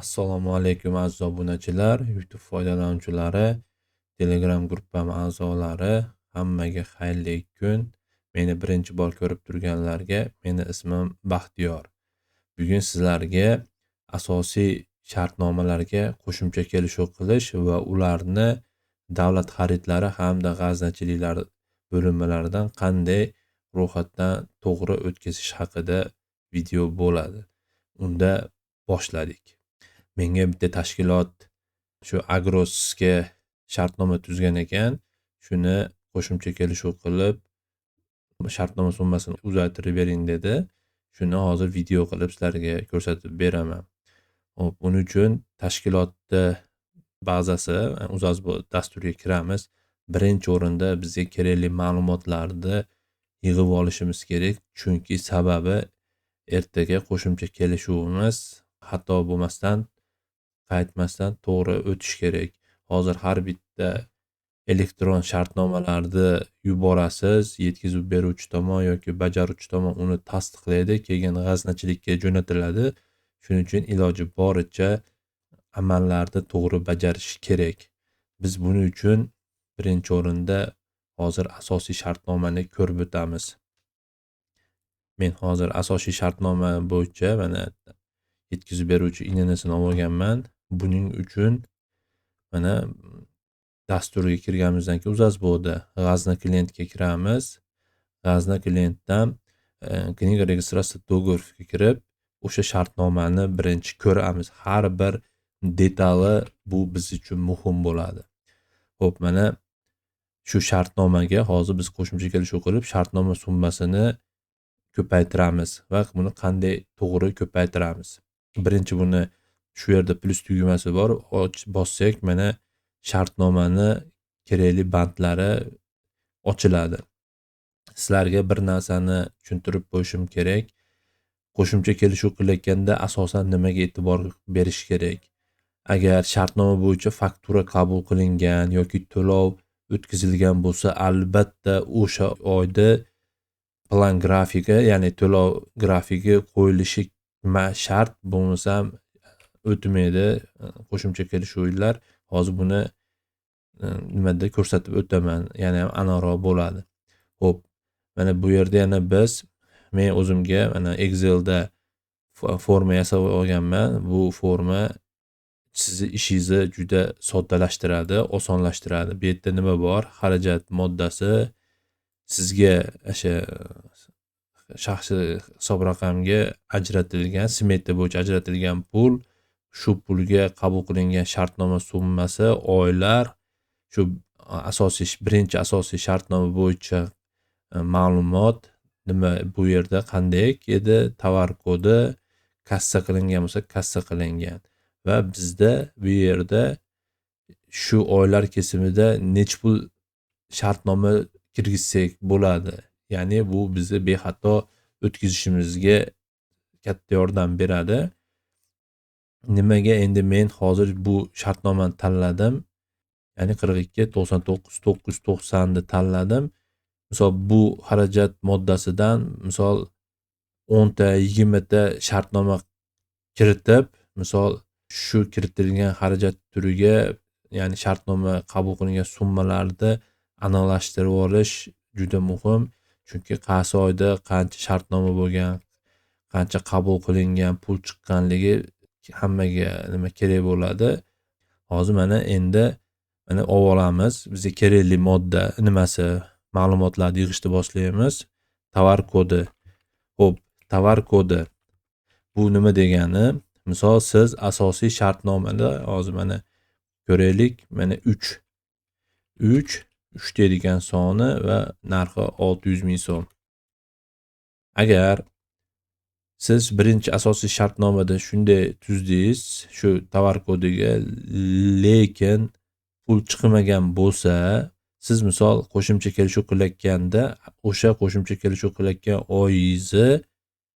Assalomu alaykum aziz obunachilar, YouTube foydalanuvchilari, Telegram gruppam a'zolari, hammaga xayrli kun. Meni birinchi bor ko'rib turganlarga meni ismim Baxtiyor. Bugun sizlarga asosiy shartnomalarga qo'shimcha kelishuv qilish va ularni davlat xaridlari hamda g'aznachiliklar bo'linmalaridan qanday ro'yxatdan to'g'ri o'tkazish haqida video bo'ladi. Unda boshladik. Menga bitta tashkilot shu Agrosga shartnoma tuzgan ekan. Shuni qo'shimcha kelishuv qilib, shartnoma summasini uzaytirib bering dedi. Shuni hozir video qilib sizlarga ko'rsatib beraman. Xo'p, buning uchun tashkilotda bazasi UzAsbo dasturiga kiramiz. Birinchi o'rinda bizga kerakli ma'lumotlarni yig'ib olishimiz kerak, chunki sababi ertaga qo'shimcha kelishuvimiz xato bo'lmasdan, qaytmasdan to'g'ri o'tish kerak. Hozir har bitta elektron shartnomalarni yuborasiz, yetkazib beruvchi tomon yoki bajaruvchi tomon uni tasdiqlaydi, keyin g'aznachilikka jo'natiladi. Shuning uchun iloji boricha amallarni to'g'ri bajarish kerak. Biz buning uchun birinchi o'rinda hozir asosiy shartnomani ko'rib o'tamiz. Men hozir asosiy shartnoma bo'yicha mana yetkazib beruvchi INNsini olganman. Buning uchun mana dasturga kirganimizdan keyin UzAsboda g'azna klientga kiramiz. G'azna klientdan книга регистрация договоров ga kirib, o'sha shartnomani birinchi ko'ramiz. Har bir detali bu biz uchun muhim bo'ladi. Xo'p, mana shu shartnomaga hozir biz qo'shimcha kelishuv qilib, shartnoma summasini ko'paytiramiz va buni qanday to'g'ri ko'paytiramiz. Birinchi buni shu yerda plyus tugmasi bor, bossak, mana shartnomani kerakli bandlari ochiladi. Sizlarga bir narsani tushuntirib qo'yishim kerak. Qo'shimcha kelishuv qilayotganda asosan nimaga e'tibor berish kerak? Agar shartnoma bo'yicha faktura qabul qilingan yoki to'lov o'tkazilgan bo'lsa, albatta o'sha oyda plan grafigi, ya'ni to'lov grafigi qo'yilishi shart, bo'lmasam o'tmaydi qo'shimcha kelishuvlar. Hozir buni nimada ko'rsatib o'taman, yana ham aniqroq bo'ladi. Xo'p, mana bu yerda yana men o'zimga mana Excelda forma yasab olganman. Bu forma sizni ishingizni juda soddalashtiradi, osonlashtiradi. Bu yerda nima bor? Xarajat moddasi sizga o'sha shaxsiy hisob raqamga ajratilgan, smeta bo'yicha ajratilgan pul, shu pulga qabul qilingan shartnoma summasi, oylar, shu asosiy birinchi asosiy shartnoma bo'yicha ma'lumot nima bu yerda qanday edi, tovar kodi, kassa qilingan bo'lsa kassa qilingan va bizda bu yerda shu oylar kesimida necha pul shartnoma kirgizsak bo'ladi. Ya'ni bu bizni bexato o'tkazishimizga katta yordam beradi. Nimaga endi men hozir bu shartnomani tanladim? Ya'ni 42 99 990 ni tanladim. Misol bu xarajat moddasidan misol 10 ta, 20 ta shartnoma kiritib, misol shu kiritilgan xarajat turiga, ya'ni shartnoma qabul qilingan summalarni aniqlashtirib olish juda muhim. Chunki qaysi oyda qancha shartnoma bo'lgan, qancha qabul qilingan, pul chiqqanligi hammaga nima kerak bo'ladi. Hozir mana endi mana olib olamiz. Bizga kerakli modda nimasi, ma'lumotlarni yig'ishni boshlaymiz. Tovar kodi. Xo'p, tovar kodi. Bu nima degani? Misol siz asosiy shartnomada hozir mana ko'raylik, mana 3. 3 3 deydigan soni va narxi 600 ming so'm. Agar siz birinchi asosiy shartnomada shunday tuzdingiz, shu tovar kodiga, lekin pul chiqmagan bo'lsa, siz misol qo'shimcha kelishuv qilayotganda o'sha qo'shimcha kelishuv qilayotgan oyingizni,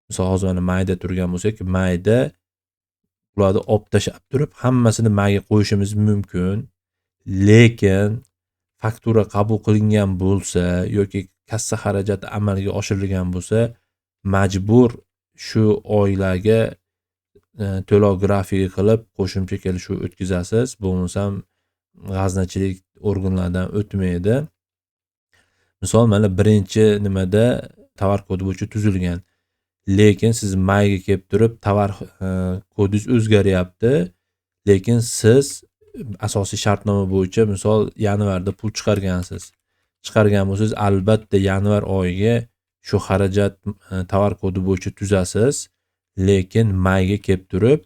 misol hozir mana mayda turgan bo'lsak, mayda ularni olib tashlab turib hammasini mayga qo'yishimiz mumkin. Lekin faktura qabul qilingan bo'lsa yoki kassa xarajati amalga oshirilgan bo'lsa, majbur shu oylarga to'lov grafigi qilib qo'shimcha kelishuv o'tkazasiz. Bo'lmasam g'aznachilik organlaridan o'tmaydi. Misol mana birinchi nimada tovar kodi bo'yicha tuzilgan. Lekin siz mayga kelib turib tovar kodingiz o'zgaryapti. Lekin siz asosiy shartnoma bo'yicha misol yanvarda pul chiqargansiz. Chiqargan bo'lsangiz, albatta yanvar oyiga shu xarajat tovar kodi bo'yicha tuzasiz. Lekin mayga kelib turib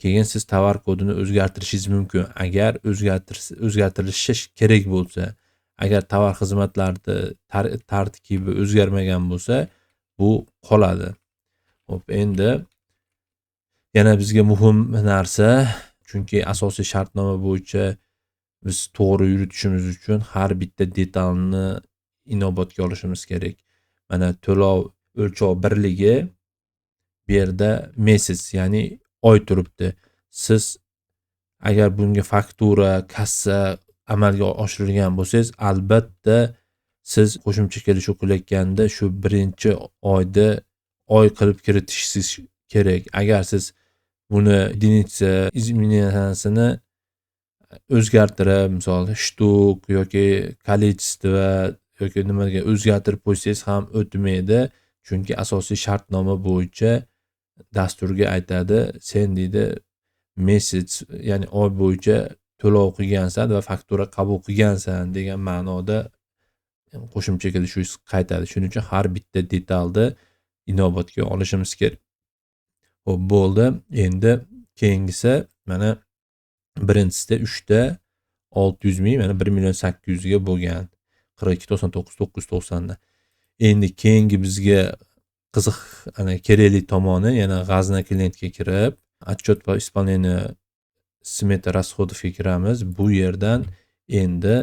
keyin siz tovar kodini o'zgartirishingiz mumkin. Agar o'zgartirishi kerak bo'lsa, agar tovar xizmatlarni tartibi o'zgarmagan bo'lsa, bu qoladi. Xo'p, endi yana bizga muhim narsa, chunki asosiy shartnoma bo'yicha biz to'g'ri yuritishimiz uchun har bitta detalni inobatga olishimiz kerak. Mana to'lov o'lchov birligi bu yerda месяц, ya'ni oy turibdi. Siz agar bunga faktura, kassa amalga oshirilgan bo'lsangiz, albatta siz qo'shimcha kelishuv qilayotganda shu birinchi oyda oy qilib kiritishingiz kerak. Agar siz buni единица изменениясini o'zgartirib, misol штук yoki количество yoki nimaga o'zgartirib qo'ysangiz ham o'tmaydi. Chunki asosiy shartnoma bo'yicha dasturga aytadi, sen deydi месяц, ya'ni oy bo'yicha to'lov qilgansan va faktura qabul qilgansan degan ma'noda qo'shimcha kelishuv qaytadi. Shuning uchun har bitta detalni inobatga olishimiz kerak. Xo'p, bo'ldi. Endi keyingisi mana birinchisida 3 ta 600 ming, mana 1 million 800 ga bo'lgan. 42 99 990 da. Endi keyingi bizga qiziq ana kerakli tomoni yana g'azna klientga kirib, отчет по исполнению смета расходов ga kiramiz. Bu yerdan endi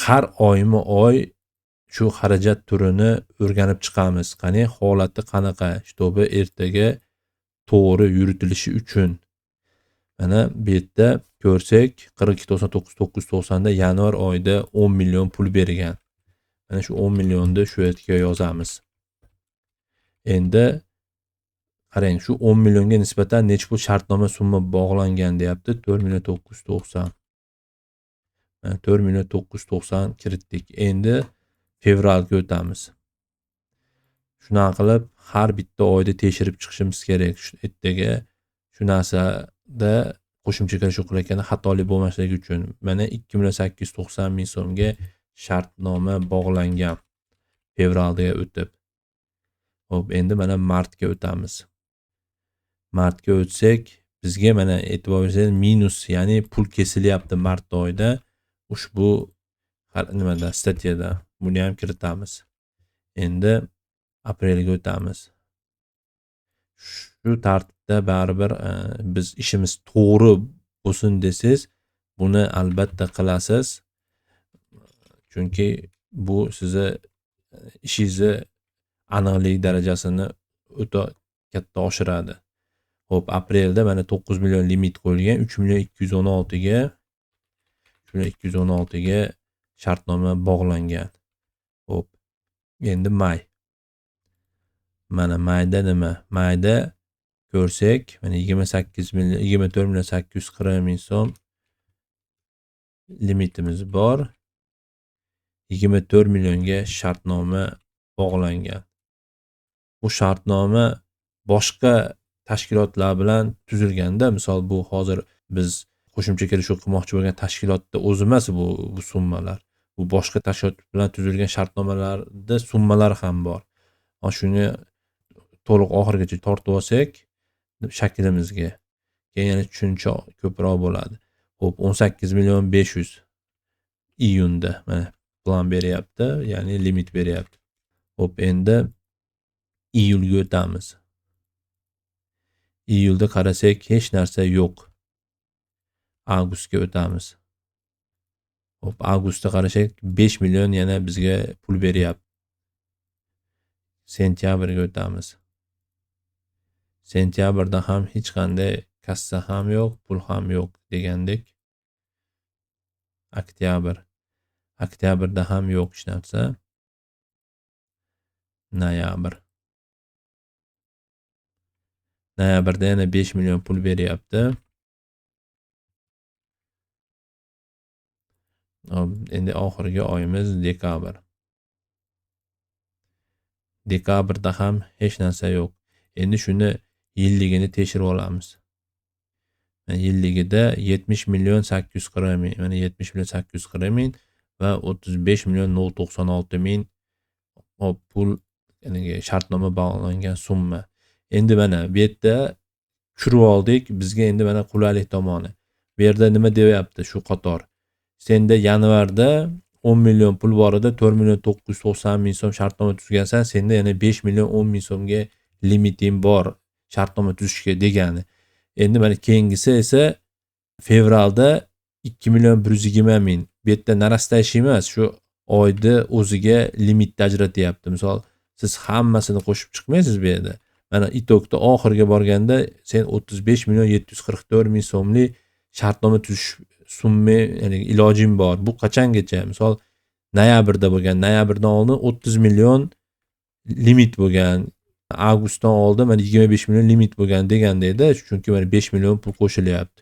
har oyma-oy shu xarajat turini o'rganib chiqamiz. Qani holati qanaqa, чтобы ertaga to'g'ri yuritilishi uchun. Mana bu yerda ko'rsak 42 99 990 da yanvar oyida 10 million pul bergan. Mana shu 10 millionni shu yerga yozamiz. Endi qarang, shu 10 millionga nisbatan necha pul shartnoma summa bog'langan deyapti. 4 million 990. Mana 4 million 990 kiritdik. Endi fevralga o'tamiz. Shunaqa qilib har bitta oyda tekshirib chiqishimiz kerak. Shu ertaga shu narsada qo'shimcha kelishuv qilayotganda xatolik bo'lmasligi uchun mana 2 million 890 ming so'mga shartnoma bog'langan fevralga o'tib. Xo'p, endi mana martga o'tamiz. Martga o'tsak, bizga mana e'tibor bersangiz minus, ya'ni pul kesilyapti mart oyida ushbu nimada статья da. Buni ham kiritamiz. Endi aprelga o'tamiz. Shu tartibda baribir biz ishimiz to'g'ri bo'lsin desangiz, buni albatta qilasiz. Chunki bu sizni ishingizni aniqlik darajasini o'ta katta oshiradi. Xo'p, aprelda mana 9 million limit qo'yilgan, 3 million 216 ga 3 million 216 ga shartnoma bog'langan. Xo'p, endi may. Mana mayda nima? Mayda ko'rsak, mana 28 million, 24 million 840 ming so'm limitimiz bor. 24 millionga shartnoma bog'langan. Bu shartnoma boshqa tashkilotlar bilan tuzilganda, misol bu hozir biz qo'shimcha kelishuv qilmoqchi bo'lgan tashkilotda o'zi emas bu summalar. Bu boshqa tashkilot bilan tuzilgan shartnomalarda summalar ham bor. Shuni to'liq oxirigacha tortib olsak shaklimizga, keyin yana tushuncha ko'proq bo'ladi. Xo'p, 18 million 500 iyunda mana plan beryapti, ya'ni limit beryapti. Xo'p, endi iyulga o'tamiz. Iyulda qarasak hech narsa yo'q. Avgustga o'tamiz. Xo'p, avgustda qarasak 5 million yana bizga pul beryapti. Sentyabrga o'tamiz. Sentyabrda ham hech qanday kassa ham yo'q, pul ham yo'q degandek. Oktyabr. Oktyabrda ham yo'q hech narsa. Noyabr. Noyabrda yana 5 million pul beryapti. Endi oxirgi oyimiz dekabr. Dekabrda ham hech narsa yo'q. Endi shuni yilligini tekshirib olamiz. Yilligida 70 million 840 ming, mana 70 million 840 ming va 35 million 096 ming pul, ya'ni shartnoma bog'langan summa. Endi mana bu yerda tushirib oldik, bizga endi mana qulaylik tomoni. Bu yerda nima deyapti shu qator? Senda yanvarda 10 million pul bor edi, 4 million 990 ming so'm shartnoma tuzgansan, senda yana 5 million 10 ming so'mga limiting bor shartnoma tuzishga degani. Endi mana keyingisi esa fevralda 2 million 120 ming. Bu yerda narastayshi emas, shu oyda o'ziga limitni ajratyapti. Misol, siz hammasini qo'shib chiqmaysiz bu yerda. Mana itokda oxiriga borganda sen 35 million 744 ming so'mlik shartnoma tuzish summa, ya'ni ilojing bor. Bu qachongacha? Misol, noyabrda bo'lgan, noyabrdan oldin 30 million limit bo'lgan, avgustdan oldin mana 25 million limit bo'lgan deganda edi, chunki mana 5 million pul qo'shilyapti.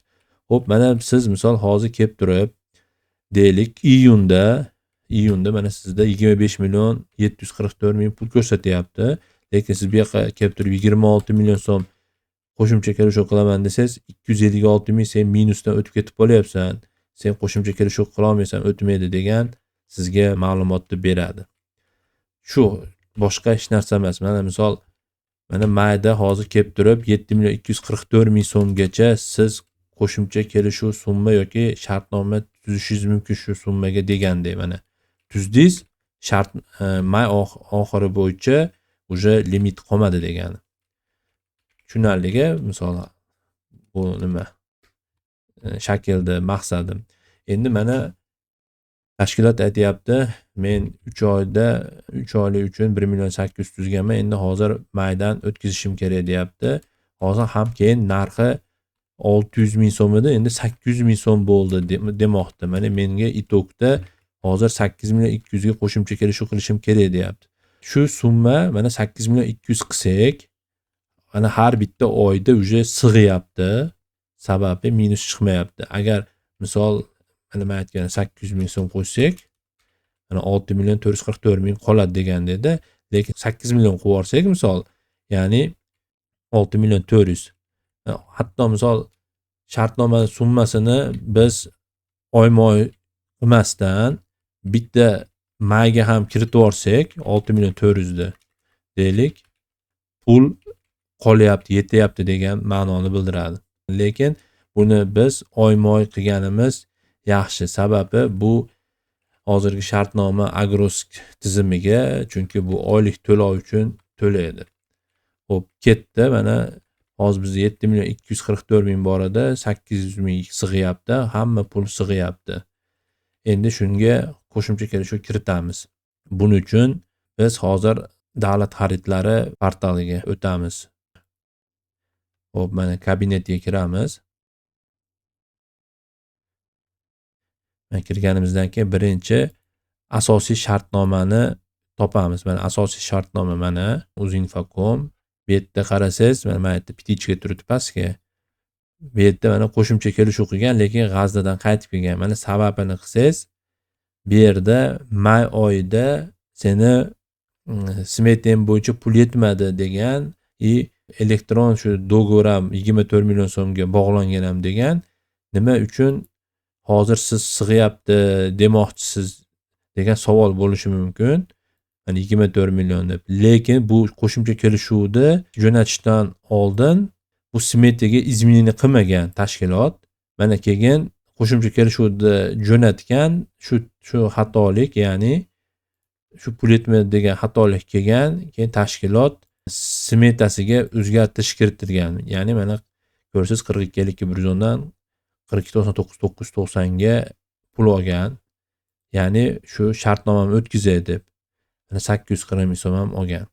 Xo'p, mana siz misol hozir kelib turib, deylik, iyunda mana sizda 25 million 744 ming pul ko'rsatyapti. Lekin siz bu yoqqa kelib turib 26 million so'm qo'shimcha kelishuv qilaman desangiz, 256 ming sen minusdan o'tib ketib qolyapsan. Sen qo'shimcha kelishuv qila olmaysan, o'tmaydi degan sizga ma'lumotni beradi. Shu boshqa hech narsa emas. Mana misol, mana mayda hozir kelib turib 7 million 244 ming so'mgacha siz qo'shimcha kelishuv summa yoki shartnoma tuzishingiz mumkin shu summaga degandek. Mana tuzdingiz, shart may oxiri bo'yicha уже limit qolmadi degani. Tushunarligi, misol bu nima shaklda maqsadim. Endi mana tashkilot aytyapti, men 3 oyda 3 oylik uchun 1 million 800 tuzganman, endi hozir maydan o'tkazishim kerak deyapti. Hozir ham keyin narxi 600 ming so'm edi, endi 800 ming so'm bo'ldi demoqda. Mana menga itokda hozir 8 million 200 ga qo'shimcha kelishuv qilishim kerak deyapti. Shu summa mana 8 million 200 qilsak, mana har bitta oyda уже sig'yapti. Sababi minus chiqmayapti. Agar misol mana men aytgan 800 ming so'm qo'shsak, mana 6 million 444 ming qoladi deganda edi. Lekin 8 million qo'yib yuborsak misol, ya'ni 6 million 400. Hatto misol shartnoma summasini biz oyma-oy qilmasdan bitta mayga ham kiritib yuborsak 6 million 400 ni deylik, pul qolyapti, yetyapti degan ma'noni bildiradi. Lekin buni biz oyma-oy qilganimiz yaxshi. Sababi bu hozirgi shartnoma Agrosk tizimiga, chunki bu oylik to'lov uchun to'laydi. Xo'p, ketdi. Mana hozir bizda 7 million 244 ming bor edi, 800 ming sig'yapti, hamma pul sig'yapti. Endi shunga qo'shimcha kelishuv kiritamiz. Buning uchun biz hozir davlat xaridlari portaliga o'tamiz. Xo'p, mana kabinetga kiramiz. Mana kirganimizdan keyin birinchi asosiy shartnomani topamiz. Mana asosiy shartnoma mana Uzinfocom. Bu yerda qarasangiz, mana yerda ptichka turibdi pastga. Bu yerda mana qo'shimcha kelishuv qilgan, lekin G'aznadan qaytib kelgan. Mana sababini qilsangiz, bu yerda may oyida seni smetem bo'yicha pul yetmadi degan i elektron shu dogovor ham 24 million so'mga bog'langan ham degan. Nima uchun hozir siz sig'yapti demoqchisiz degan savol bo'lishi mumkin. Mana 24 million deb. Lekin bu qo'shimcha kelishuvni jo'natishdan oldin bu smetaga izmenini qilmagan tashkilot. Mana keyin qo'shimcha kelishuvni jo'natgan shu xatolik, ya'ni shu pul yetmadi degan xatolik kelgan, keyin tashkilot smetasiga o'zgartirish kiritilgan. Ya'ni mana ko'rsiz 42 52 110dan 42 99 990 ga pul olgan. Ya'ni shu shartnomani o'tkazay deb. Mana 840 ming so'm ham olgan.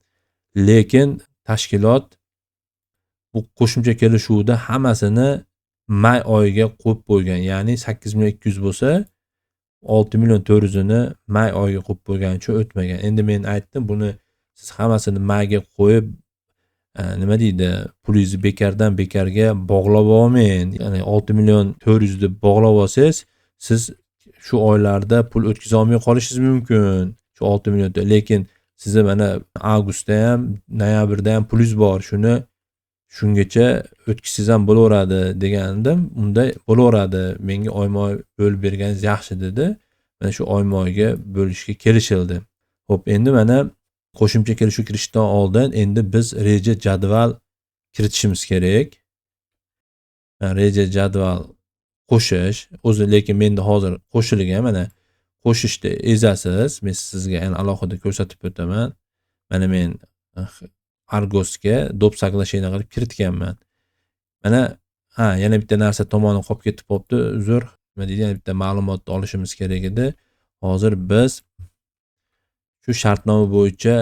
Lekin tashkilot bu qo'shimcha kelishuvda hammasini may oyiga qo'yib qo'ygan. Ya'ni 8 million 200 bo'lsa, 6 million 400 ini may oyiga qo'yib qo'ygani uchun o'tmagan. Endi men aytdim, buni siz hammasini mayga qo'yib, Nima deydi, pulingizni bekardan bekarga bog'lab olmang. Ya'ni 6 million 400 deb bog'lab olsangiz, siz shu oylarda pul o'tkaza olmay qolishingiz mumkin. Shu 6 million. Lekin sizni mana avgustda ham, noyabrda ham pulingiz bor. Shuni shungacha o'tkazsangiz ham bo'laveradi degandim. Unda bo'laveradi. Menga oyma-oy bo'lib berganingiz yaxshi dedi. Mana shu oyma-oyga bo'lishga kelishildi. Xo'p, endi mana qo'shimcha kelishuv kiritishdan oldin endi biz reja jadval kiritishimiz kerak. Reja jadval qo'shish o'zi, lekin menda hozir qo'shilgan. Mana qo'shishni ezasiz. Men sizga yana alohida ko'rsatib o'taman. Mana men Argosga доп соглашение qilib kiritganman. Mana ha, yana bitta narsa tomoni qolib ketib qolibdi. Uzr. Nima deydi, yana bitta ma'lumotni olishimiz kerak edi. Hozir biz shu shartnoma bo'yicha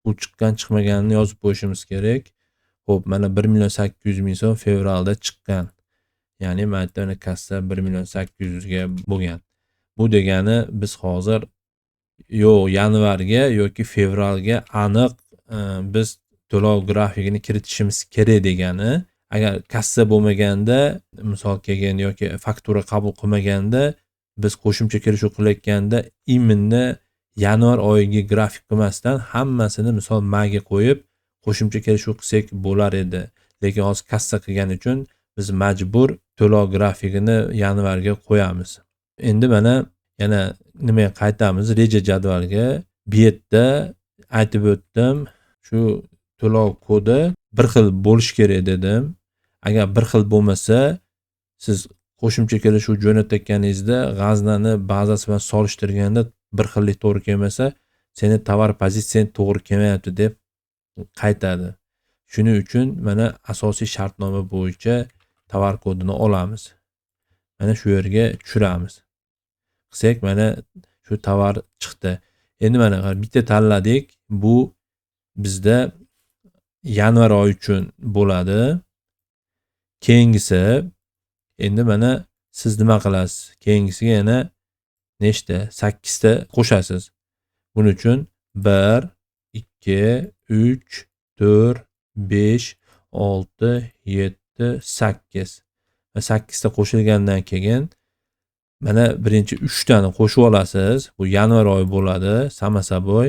pul chiqqan chiqmaganini yozib qo'yishimiz kerak. Xo'p, mana 1 million 800 ming so'm fevralda chiqqan. Ya'ni mana yerda mana kassa 1 million 800 ga bo'lgan. Bu degani biz hozir yo yanvarga yoki fevralga aniq biz to'lov grafikini kiritishimiz kerak degani. Agar kassa bo'lmaganda, misol kelgan yoki faktura qabul qilmaganda, biz qo'shimcha kelishuv qilayotganda именно yanvar oyiga grafik qilmasdan hammasini misol mayga qo'yib qo'shimcha kelishuv qilsak bo'lar edi. Lekin hozir kassa qilgani uchun biz majbur to'lov grafikini yanvarga qo'yamiz. Endi mana yana nimaga qaytamiz? Reja jadvalga. Bu yerda aytib o'tdim, shu to'lov kodi bir xil bo'lishi kerak dedim. Agar bir xil bo'lmasa, siz qo'shimcha kelishuv jo'natayotganingizda g'aznani bazasi bilan solishtirganda bir xillik to'g'ri kelmasa, seni tovar pozitsiyang to'g'ri kelmayapti deb qaytadi. Shuning uchun mana asosiy shartnoma bo'yicha tovar kodini olamiz. Mana shu yerga tushiramiz. Qilsak mana shu tovar chiqdi. Endi mana bitta tanladik. Bu bizda yanvar oyi uchun bo'ladi. Keyingisi endi mana siz nima qilasiz? Keyingisiga yana nechta? 8 ta qo'shasiz. Buning uchun 1 2 3 4 5 6 7 8. Va 8 ta qo'shilgandan keyin mana birinchi 3 tani qo'shib olasiz. Bu yanvar oyi bo'ladi, само собой.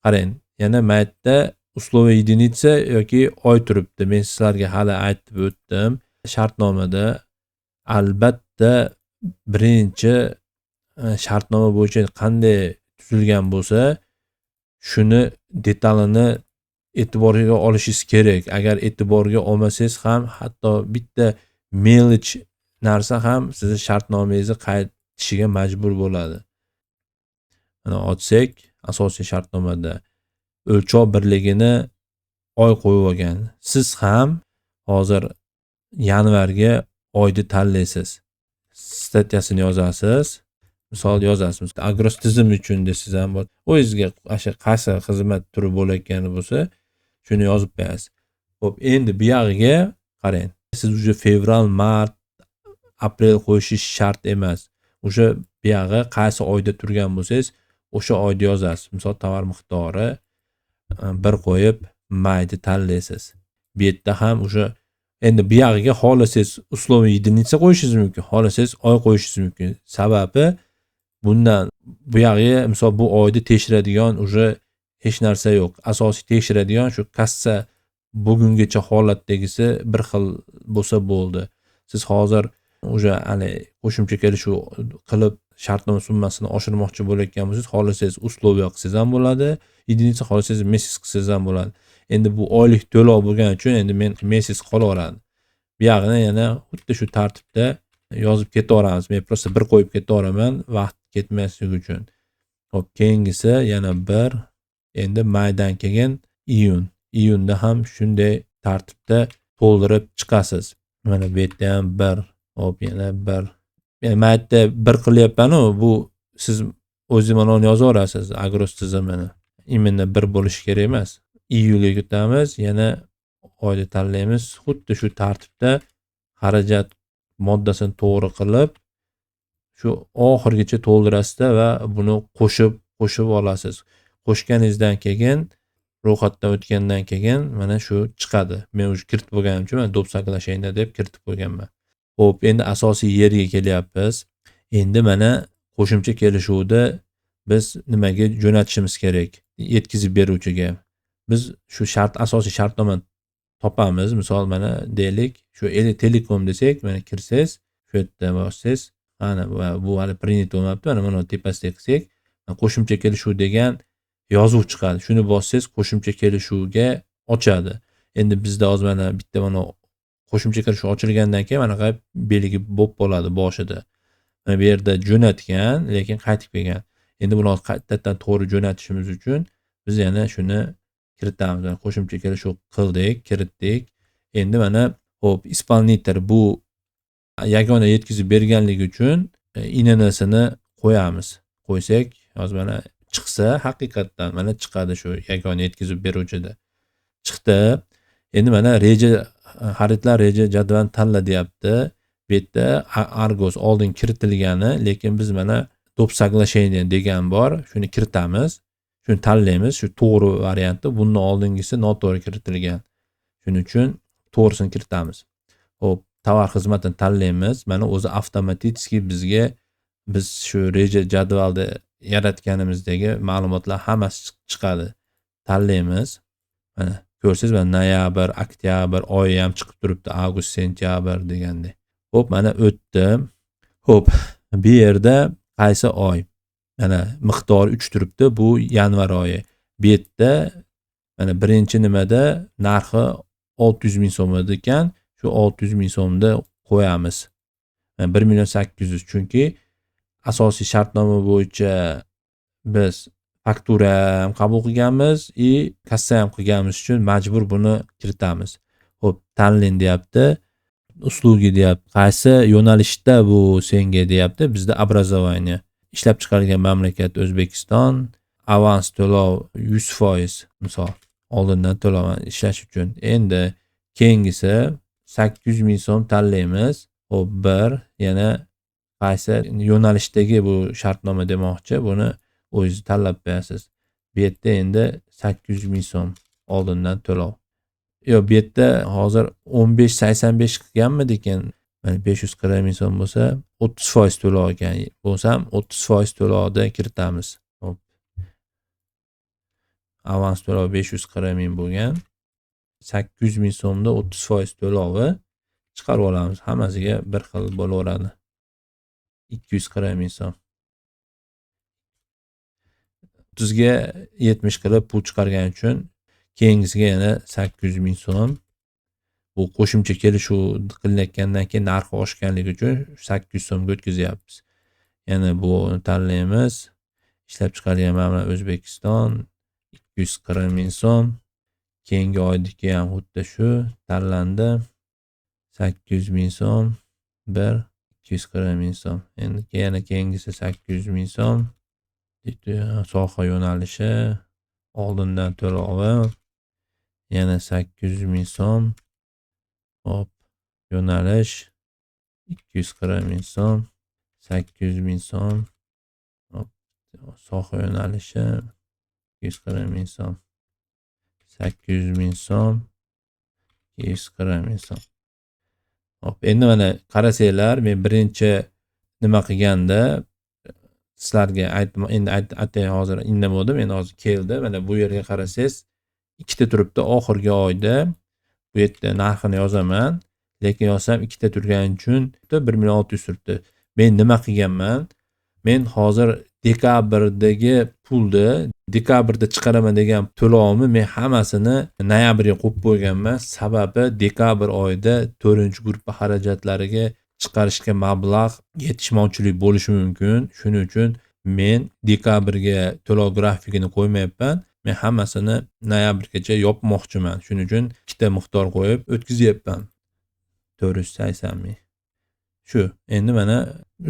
Qarang, yana mana yerda условие единица yoki oy turibdi. Men sizlarga hali aytib o'tdim. Shartnomada albatta birinchi shartnoma bo'yicha qanday tuzilgan bo'lsa, shuni detalini e'tiborga olishingiz kerak. Agar e'tiborga olmasangiz ham, hatto bitta мелочь narsa ham sizni shartnomangizni qaytishiga majbur bo'ladi. Mana ochsak, asosiy shartnomada o'lchov birligini oy qo'yib olgan. Siz ham hozir yanvarga oyni tanlaysiz. Статья sini yozasiz. Misol yozasiz. Agros tizim uchun desangiz ham bo'ladi. O'zingizga o'sha qaysi xizmat turi bo'layotgani bo'lsa, shuni yozib qo'yasiz. Xo'p, endi bu yog'iga qarang. Siz уже fevral, mart, aprel qo'yishingiz shart emas. O'sha bu yog'i qaysi oyda turgan bo'lsangiz, o'sha oyda yozasiz. Misol tovar miqdori 1 qo'yib mayni tanlaysiz. Bu yerda ham o'sha endi bu yog'iga xohlasangiz условие единица qo'yishingiz mumkin, xohlasangiz oy qo'yishingiz mumkin. Sababi bundan bu yog'iga misol bu oyda tekshiradigan уже hech narsa yo'q. Asosiy tekshiradigan shu kassa bugungacha holatdagisi bir xil bo'lsa bo'ldi. Siz hozir уже hali qo'shimcha kelishuv qilib shartnoma summasini oshirmoqchi bo'layotgan bo'lsangiz, xohlasangiz условия qilsangiz ham bo'ladi, единица, xohlasangiz месяц qilsangiz ham bo'ladi. Endi bu oylik to'lov bo'lgani uchun endi men месяц qolaveradi. Bu yog'ini yana xuddi shu tartibda yozib ketaveramiz. Men просто bir qo'yib ketaveraman vaqt ketmasligi uchun. Xo'p, keyingisi yana 1, endi maydan keyin iyun. Iyunda ham shunday tartibda to'ldirib chiqasiz. Mana bu yerda ham 1, hop yana 1. Men mana yerda 1 qilyapman-u, bu siz o'zingiz mana uni yozaverasiz Agros tizimini. Именно 1 bo'lishi kerak emas. Iyulga ketamiz, yana oyni tanlaymiz. Xuddi shu tartibda xarajat moddasini to'g'ri qilib, shu oxirigacha to'ldirasizda va buni qo'shib olasiz. Qo'shganingizdan keyin Ro'yxatdan o'tgandan keyin mana shu chiqadi. Men уже kiritib bo'lganim uchun mana доп соглашение deb kiritib qo'yganman. Xo'p, endi asosiy yerga kelyapmiz. Endi mana qo'shimcha kelishuvda biz nimaga jo'natishimiz kerak? Yetkazib beruvchiga. Biz shu shart, asosiy shartnomani topamiz. Misol, mana deylik, shu Telekom desak, mana kirsangiz, shu yerda bossangiz, mana bu hali принято bo'lmabdi. Mana tepasida qilsak, qo'shimcha kelishuv degan yozuv chiqadi. Shuni bossangiz, qo'shimcha kelishuvga ochadi. Endi bizda hozir mana bitta mana qo'shimcha kelishuv ochilgandan keyin manaqa belgi bo'lib qoladi boshida. Mana bu yerda jo'natgan, lekin qaytib kelgan. Endi buni hozir qaytadan to'g'ri jo'natishimiz uchun biz yana shuni kiritamiz. Mana qo'shimcha kelishuv qildik, kiritdik. Endi mana, xo'p, исполнитель, bu yagona yetkazib berganligi uchun ИНН sini qo'yamiz. Qo'ysak, hozir mana chiqsa, haqiqatdan mana chiqadi shu yagona yetkazib beruvchida. Chiqdi. Endi mana reja, xaridlar reja jadvalini tanla deyapti. Bu yerda Argos oldin kiritilgani, lekin biz mana доп соглашение degan bor, shuni kiritamiz. Shuni tanlaymiz, shu to'g'ri varianti. Bundan oldingisi noto'g'ri kiritilgan. Shuning uchun to'g'risini kiritamiz. Xo'p, tovar xizmatini tanlaymiz. Mana o'zi avtomatik bizga biz shu reja jadvalda yaratganimizdagi ma'lumotlar hammasi chiqadi. Tanlaymiz. Mana ko'rsangiz, mana noyabr, oktyabr oyi ham chiqib turibdi, avgust, sentyabr degandek. Xo'p, mana o'tdi. Xo'p, bu yerda qaysi oy? Mana miqdori 3 turibdi, bu yanvar oyi. Bu yerda mana birinchi nimada narxi 600 ming so'm ekan, shu 600 ming so'mni qo'yamiz. 1 million 800, chunki asosiy shartnoma bo'yicha biz faktura ham qabul qilganmiz и kassa ham qilganimiz uchun majbur buni kiritamiz. Xo'p, tanlang deyapti. Услуги deyapti. Qaysi yo'nalishda bu senga deyapti. Bizda образование. Ishlab chiqargan mamlakat O'zbekiston. Avans to'lov 100%, misol, oldindan to'lov ishlash uchun. Endi keyingisi 800 ming so'm tanlaymiz. Xo'p, bir yana qaysi yo'nalishdagi bu shartnoma demoqchi, buni o'zingiz tanlab qo'yasiz. Bu yerda endi 800 ming so'm oldindan to'lov. Yo'q, bu yerda hozir 15.85 qilganmidikin? Mana 540 ming so'm bo'lsa, 30% to'lov ekan. Bo'lsam 30% to'lovda kiritamiz. Xo'p. Avans to'lov 540 ming bo'lgan. 800 ming so'mda 30% to'lovi chiqarib olamiz. Hammasiga bir xil bo'laveradi. 240 ming so'm. 30 ga 70 qilib pul chiqargan uchun keyingisiga yana 800 ming so'm. Bu qo'shimcha kelishuv qilinayotgandan keyin narxi oshganligi uchun 800 so'mga o'tkazyapmiz. Yana bu tanlaymiz. Ishlab chiqargan mamlakat O'zbekiston, 240 ming so'm. Keyingi oyniki ham xuddi shu tanlandi. 800 ming so'm, 1 240 ming so'm. Endi yana keyingisi 800 ming so'm. Soha yo'nalishi, oldindan to'lovi yana 800 ming so'm. Hop, yo'nalish 240 ming so'm, 800 ming so'm. Hop, soha yo'nalishi 240 ming so'm. 800 ming so'm, 240 ming so'm. Hop, endi mana qarasanglar, men birinchi nima qilganda sizlarga aytdim, endi atay hozir indamadim, endi hozir keldi. Mana bu yerga qarasangiz, ikkita turibdi oxirgi oyda. Bu yerda narxini yozaman, lekin yozsam ikkita turgani uchun 1 million 600 turibdi. Men nima qilganman? Men hozir dekabrdagi pulni, dekabrda chiqaraman degan to'lovimni men hammasini noyabrga qo'yib qo'yganman. Sababi dekabr oyida 4-gruppa xarajatlariga chiqarishga mablag' yetishmovchilik bo'lishi mumkin. Shuning uchun men dekabrga to'lov grafikini qo'ymayapman. Men hammasini noyabrgacha yopmoqchiman. Shuning uchun ikkita miqdor qo'yib o'tkazyapman. 480 ming. Shu. Endi mana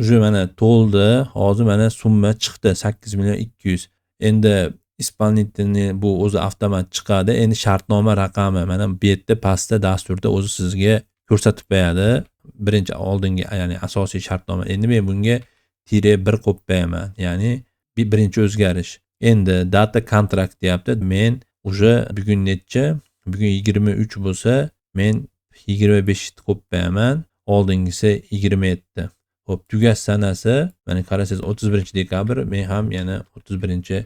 уже mana to'ldi. Hozir mana summa chiqdi 8 million 200. Endi исполнительный bu o'zi avtomat chiqadi. Endi shartnoma raqami mana bu yerda pastda dasturda o'zi sizga ko'rsatib qo'yadi. Birinchi oldingi, ya'ni asosiy shartnoma. Endi men bunga тире 1 qo'yib qo'yaman. Ya'ni birinchi o'zgarish. Endi дата контракт deyapti. Men Уже bugun necha? Bugun 23 bo'lsa, men 25 ni qo'yib qo'yaman. Oldingisi 27. Xo'p, tugash sanasi mana qarasangiz 31 dekabr, men ham yana 31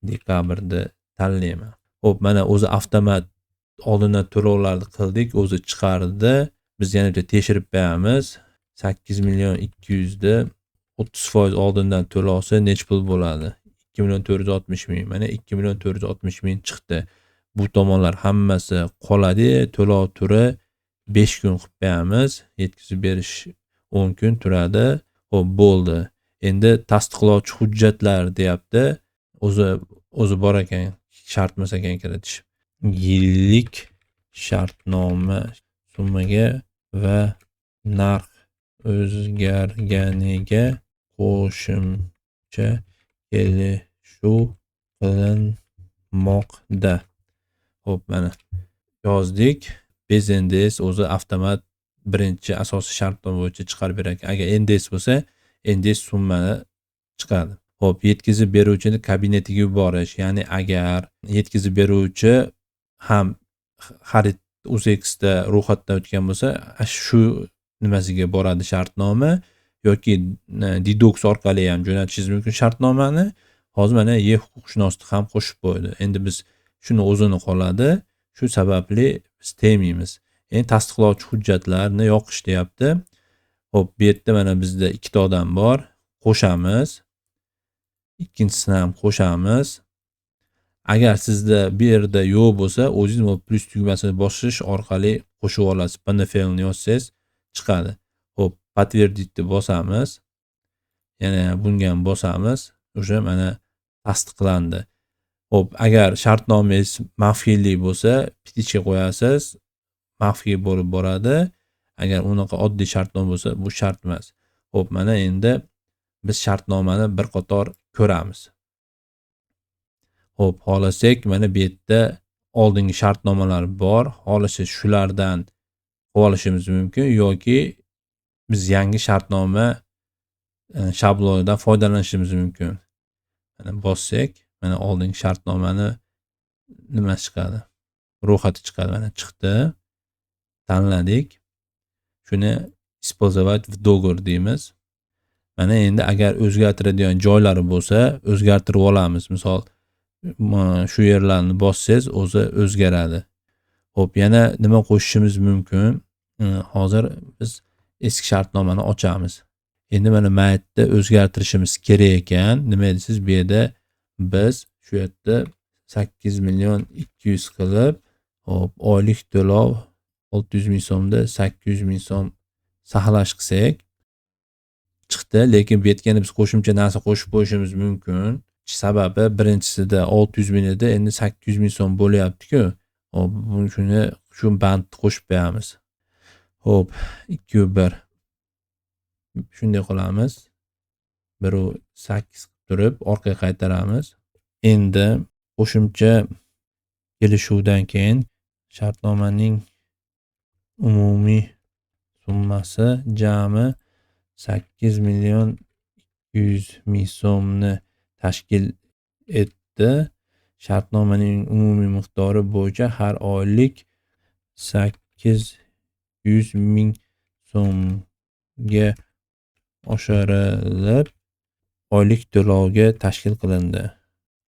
dekabrni tanlayman. Xo'p, mana o'zi avtomat oldindan to'lovlarni qildik, o'zi chiqardi. Biz yana bitta tekshirib qo'yamiz. 8 million 200 ni 30% oldindan to'lovsa necha pul bo'ladi? 2 million 460 ming. Mana 2 million 460 ming chiqdi. Bu tomonlar hammasi qoladi. To'lov turi 5 kun qilib qo'yamiz. Yetkazib berish 10 kun turadi. Xo'p, bo'ldi. Endi tasdiqlovchi hujjatlar deyapti. O'zi bor ekan, shart emas ekan kiritish. Yillik shartnoma summaga va narx o'zgarganiga qo'shimcha kelishuv qilinmoqda. Xo'p, mana yozdik. Без НДС o'zi avtomat birinchi asosiy shartnoma bo'yicha chiqarib berar ekan. Agar НДС bo'lsa, НДС summani chiqadi. Xo'p, yetkazib beruvchini kabinetiga yuborish, ya'ni agar yetkazib beruvchi ham xarid UZXda ro'yxatdan o'tgan bo'lsa, shu nimasiga boradi shartnoma yoki Didox orqali ham jo'natishingiz mumkin shartnomani. Hozir mana e huquqshunosni ham qo'shib qo'ydi. Endi biz shuni o'zini qoladi. Shu sababli biz tegmaymiz. Endi tasdiqlovchi hujjatlarni yoqish deyapti. Xo'p, bu yerda mana bizda ikkita odam bor. Qo'shamiz. Ikkinchisini ham qo'shamiz. Agar sizda bu yerda yo'q bo'lsa, o'zingiz plyus tugmasini bosish orqali qo'shib olasiz. ПНФЛ ni yozsangiz chiqadi. Xo'p, подтвердить ni bosamiz. Yana bunga ham bosamiz. Уже mana tasdiqlandi. Xo'p, agar shartnomangiz maxfiylik bo'lsa, птичка qo'yasiz, maxfiy bo'lib boradi. Agar unaqa oddiy shartnoma bo'lsa, bu shart emas. Xo'p, mana endi biz shartnomani bir qator ko'ramiz. Xo'p, xohlasak, mana bu yerda oldingi shartnomalar bor. Xohlasak shulardan qilib olishimiz mumkin yoki biz yangi shartnoma shablonidan foydalanishimiz mumkin. Mana bossak, mana oldingi shartnomani nimasi chiqadi? Ro'yxati chiqadi. Mana chiqdi. Tanladik. Shuni использовать в договор deymiz. Mana endi agar o'zgartiradigan joylari bo'lsa, o'zgartirib olamiz. Misol, shu yerlarni bossangiz o'zi o'zgaradi. Xo'p, yana nima qo'shishimiz mumkin? Hozir biz eski shartnomani ochamiz. Endi mana yerda o'zgartirishimiz kerak ekan. Nima desangiz, bu yerda biz shu yerda 8 million 200 qilib, hop, oylik to'lov 600 ming so'mda 800 ming so'm saqlash qilsak chiqdi, lekin bu yerga biz qo'shimcha narsa qo'shib qo'yishimiz mumkin. Sababi birinchisida 600 ming edi, endi 800 ming so'm bo'lyapti-ku. Hop, shuni shu bandni qo'shib qo'yamiz. Xo'p, 2 1 shunday qilamiz. 1 8 qilib turib orqaga qaytaramiz. Endi qo'shimcha kelishuvdan keyin shartnomaning umumiy summasi jami 8 million 200 ming so'mni tashkil etdi. Shartnomaning umumiy miqdori bo'yicha har oylik 800 ming so'mga oshirilib, oylik to'lovga tashkil qilindi.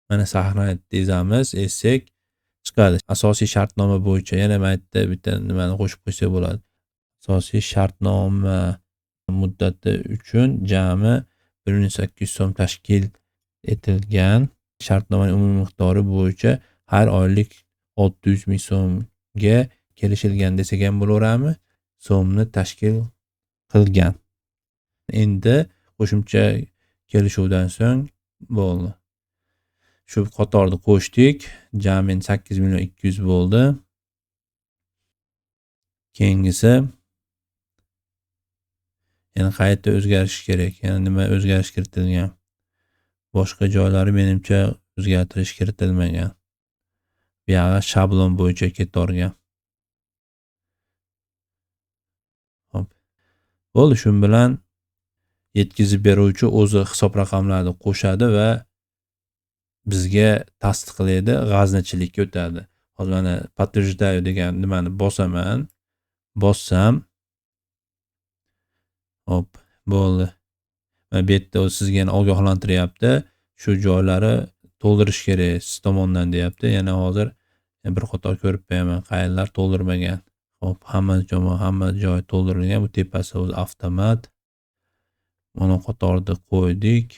Mana сохранить dezamiz, etsak chiqadi. Asosiy shartnoma bo'yicha yana bu yerda bitta nimani qo'shib qo'ysak bo'ladi. Asosiy shartnoma muddati uchun jami 1 800 so'm tashkil etilgan shartnomaning umumiy miqdori bo'yicha har oylik 600 ming so'mga kelishilgan desak ham bo'laveradimi? So'mni tashkil qilgan. Endi qo'shimcha kelishuvdan so'ng bo'ldi. Shu qatorni qo'shdik. Jami endi 8 million 200 bo'ldi. Keyingisi yana qayerda o'zgarishi kerak? Yana nima o'zgarish kiritilgan? Boshqa joylari menimcha o'zgartirish kiritilmagan. Buyog'i shablon bo'yicha ketavergan. Xo'p. Bo'ldi, shu bilan yetkazib beruvchi o'zi hisob raqamlarni qo'shadi va Bizga tasdiqlaydi, g'aznachilikka o'tadi. Hozir mana "Подтверждаю" degan nimani bosaman. Bossam, hop, bo'ldi. Mana bu yerda o'zi sizga yana ogohlantiryapti. Shu joylari to'ldirish kerak siz tomondan, deyapti. Yana hozir bir qator ko'rib qo'yaman, qayerlar to'ldirmagan. Hop, hamma joy, hamma joy to'ldirilgan. Bu tepasi o'zi avtomat. Mana qatorni qo'ydik.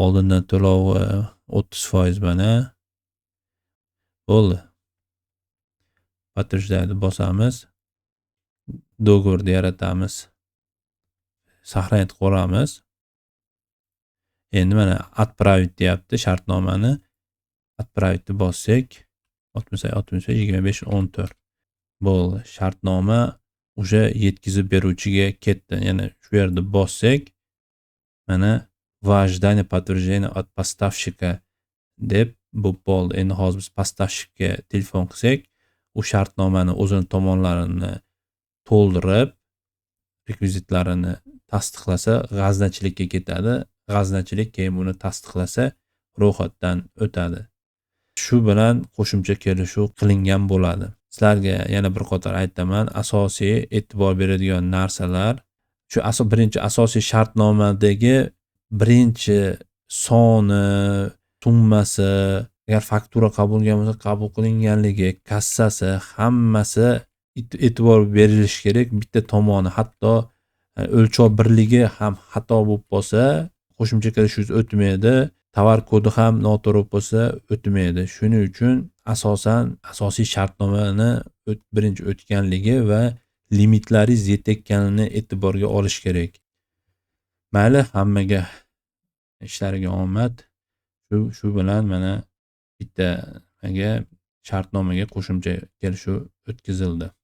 Oldindan to'lovi 30%, mana. Bo'ldi. "Подтверждаю" bosamiz. Договор ni yaratamiz. Сохранить qilamiz. Endi mana "Отправить" deyapti shartnomani. "Отправить" bossak, 68 65 25 14, bo'ldi. Shartnoma уже yetkazib beruvchiga ketdi. Yana shu yerda bossak, mana "В ожидании подтверждения от поставщика" deb bo'lib bo'ldi. Endi hozir biz поставщик ka telefon qilsak, u shartnomani o'zini tomonlarini to'ldirib, rekvizitlarini tasdiqlasa, g'aznachilikka ketadi. G'aznachilik keyin buni tasdiqlasa, ro'yxatdan o'tadi. Shu bilan qo'shimcha kelishuv qilingan bo'ladi. Sizlarga yana bir qator aytaman, asosiy e'tibor beradigan narsalar shu birinchi asosiy shartnomadagi birinchi soni, summasi, agar faktura qabul qilgan bo'lsa, qabul qilinganligi, kassasi, hammasi e'tibor berilishi kerak. Bitta tomoni, hatto o'lchov birligi ham xato bo'lib qolsa, qo'shimcha kelishuv o'tmaydi. Tovar kodi ham noto'g'ri bo'lib qolsa, o'tmaydi. Shuning uchun asosan asosiy shartnomani birinchi o'tganligi va limitlaringiz yetayotganini e'tiborga olish kerak. Mayli, hammaga ishlariga omad. Shu bilan mana bitta nimaga, shartnomaga qo'shimcha kelishuv o'tkazildi.